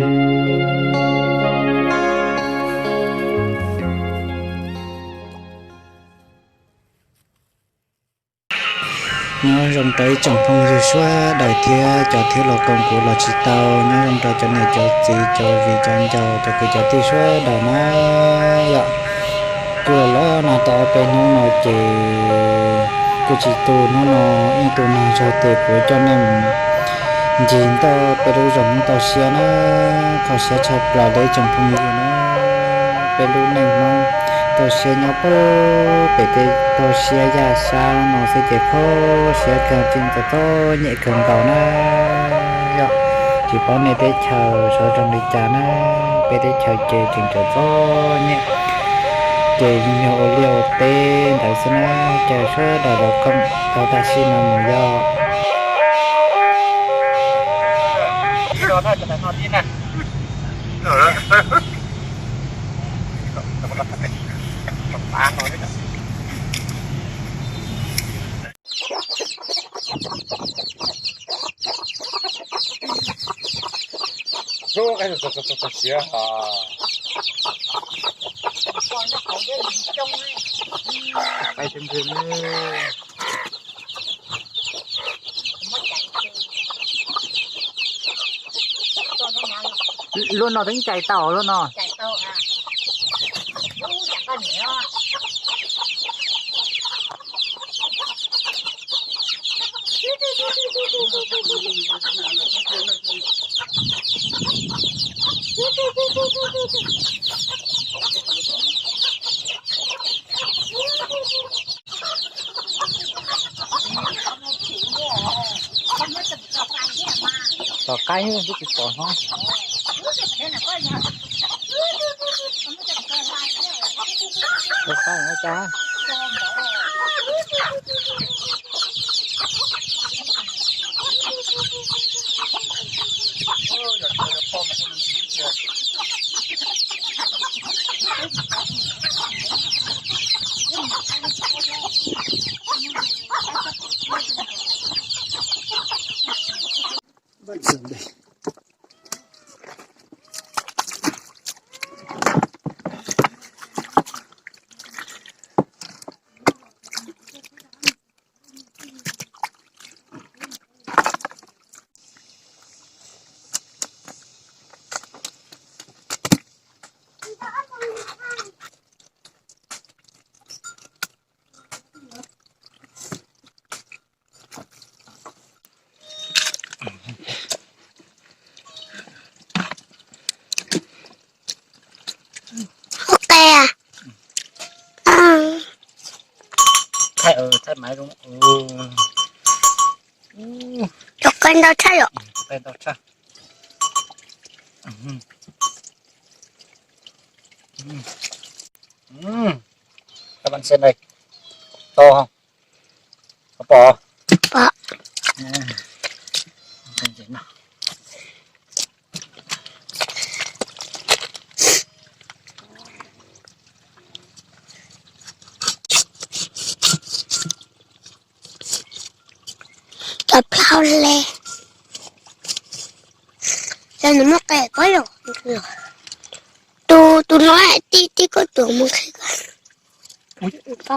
Nyob zoo rau ib tsoom phooj ywg sawv daws thiab cov thiab los koom kuv los tsis tau, nyob zoo rau cov niam cov txiv cov viv cov ncaus cov kwv cov tij sawv daws na yom. Kuj los los no tau ob peb hnub no ces kuj tsis tu hnub no ib tu nag zog ces kuv coj nej mus ncig ntoj peb lub zos Hmoob toj siab na. Kho siab tshaj plaws li ib tsoom phooj ywg na, peb lub neej Hmoob toj siab nyob pem tej toj siab yaj sab no xwb ces kho siab kawg, tseem txom txom nyem kawg nkaus na yom. Tsis paub nej teb chaws sov zoo li cas na, peb teb chaws ces tseem txom txom nyem, ces yog ua liaj ua teb ntawd xwb na, caw sawv daws los koom tau tam sim no mus yom. Luaj no twb cais tau luaj no. Tom qaib twb tsis pom no. Tom qaib no cas. Thaij, thaij maiv zoo. Cov qaib ntau tshaj yom. Qaib ntau tshaj. Các bạn xem đây. To không? Có pom? Pom. Cov plaub le. Cov nws muaj qe ko yom. Tus, tus no tib tib koj tuav mus qhib ko.